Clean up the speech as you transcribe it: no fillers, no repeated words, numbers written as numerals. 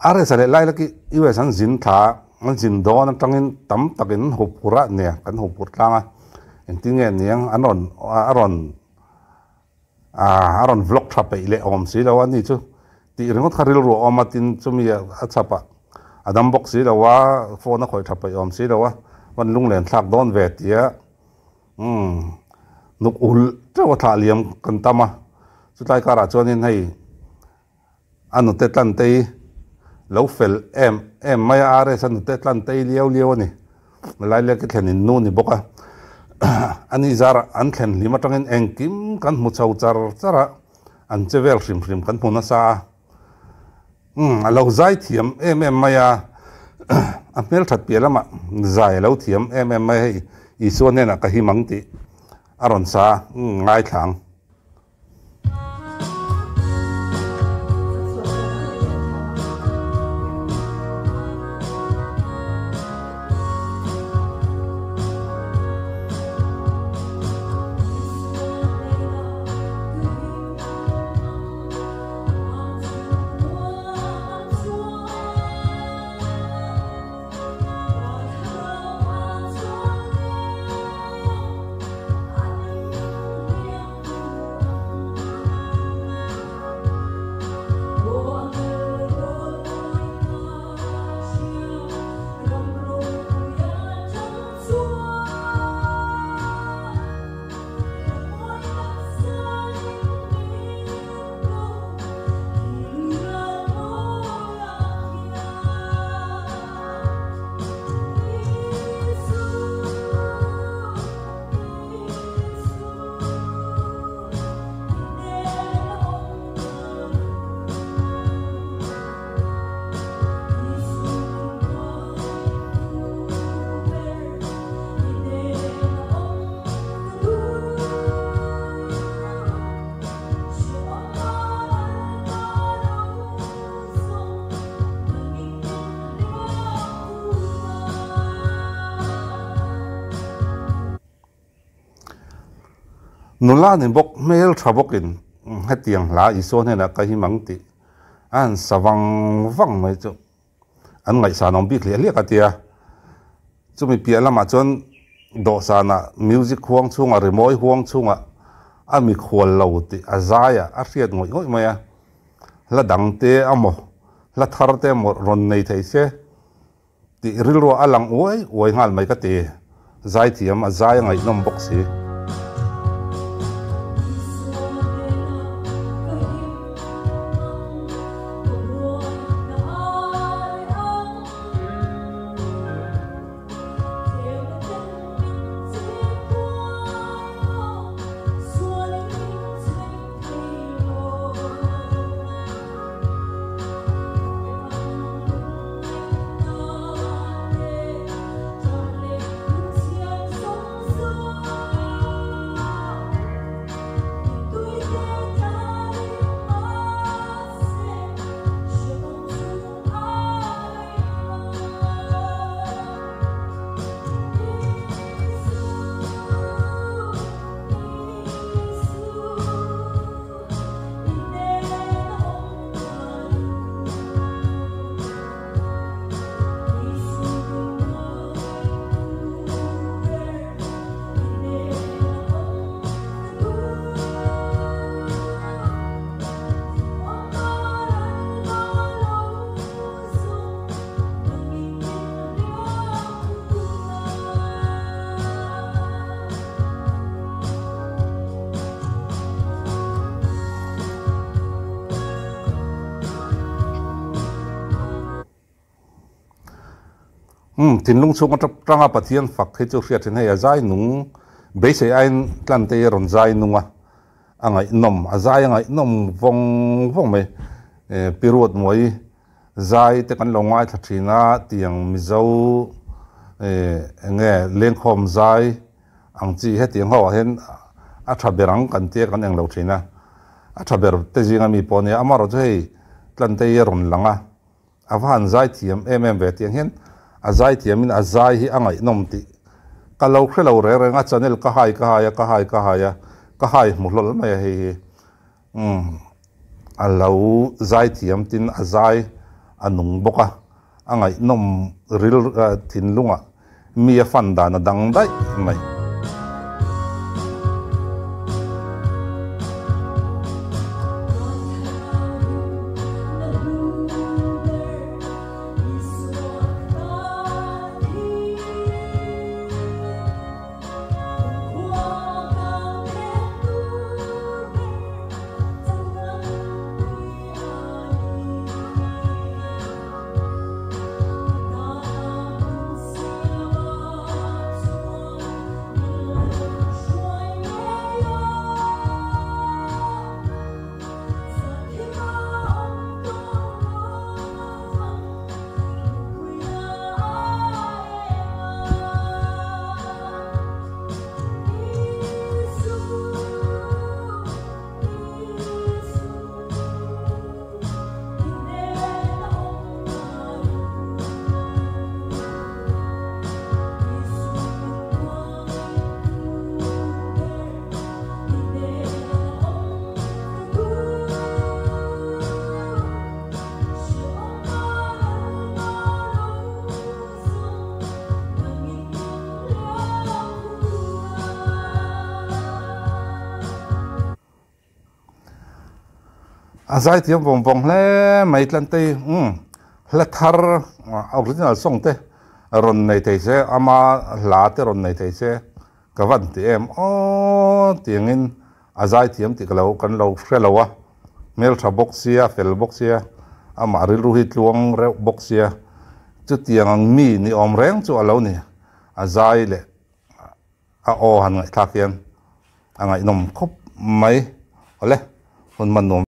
RS leh Lilac-i US an zin thla an zin dawn atangin tam takin huphurh a nia, kan huphurh tlang a, engtin nge niang an rawn a rawn a rawn vlog tha peih leh awm si lo a ni chu tih ringawt kha rilru a awm a, tin chumi a chhap ah a dam bawk si lo a, phone a khawih tha peih awm si lo a, van lunglen thlak dawn ve tia umm nuk ulh teuh a thlah liam kan tam a, chutlai karah chuanin hei. A nute tlantei lo fel em em mai a, RS a nute tlantei liau liau a ni. Lailek i thlen in nu ni bawk a, a ni zar an thlen hlim atangin engkim kan hmu chho char char a, an che vel hrim hrim kan hmu nasa a. Umm a lo zai thiam em em mai a, a hmelthat piah lamah zai a lo thiam em em mai a, hei Isua hnenah ka him ang tih a rawn sa a, umm ngaithla ang. Nula ni bawk hmel tha bawkin hetiang hla Isua hnenah ka him ang tih a han sa vang vang mai chu an ngaihsan awm bik hliah hliah ka ti a. Chumi piah lamah chuan dawhsanah music huang chhungah rimawi huang chhungah a mikhual lo tih a zai a, a hriat ngawih ngawih mai a. Hla dang te amaw hla thar te amaw rawn nei thei se. Tih rilruah a lang uai uai nghal mai ka ti. Zaithiam a zai a ngaihnawm bawk si. Umm thinlung chhung atanga Pathian fak hi chu hriat thin hei a zai nung beisei aiin Tlante hi a rawn zai nung a, a ngaihnawm a zai a ngaihnawm vawng vawng mai Pi Ruatmuai Zai te kan lo ngaithla thin a, tiang Mizo eng nge lengkhawm zai ang chi hetiang ho ah hian a tha ber ang kan tia kan englo thin a, a tha ber te zinga mi pawh a nia, amaherawhchu hei Tlante hi a rawn lang a, a va han zai thiam em em ve tiang hian a zai thiam in a zai hi a ngaihnawm tih ka lo hre lo reng reng a, channel ka hai ka hai a, ka hai ka hai a, ka hai hmu hlawl mai a hei hi. Umm a lo zai thiam tin a zai a nung bawk a, a ngaihnawm ril thinlungah mi a fan dan a dang daih mai. A zaithiam vawng vawng hle mai Tlantei umm hla thar original song te rawn nei thei se ama hla te rawn nei thei se ka van ti em aw tiangin a zaithiam tih ka lo kan lo hre lo a hmeltha bawk sia fel bawk sia amah rilru hi tluang reuh bawk sia chutiang ang mi ni awm reng chu a lo ni a zai leh A aw han ngaihthlak hian a ngaihnawm khawp mai. Awle, hun hman nuam.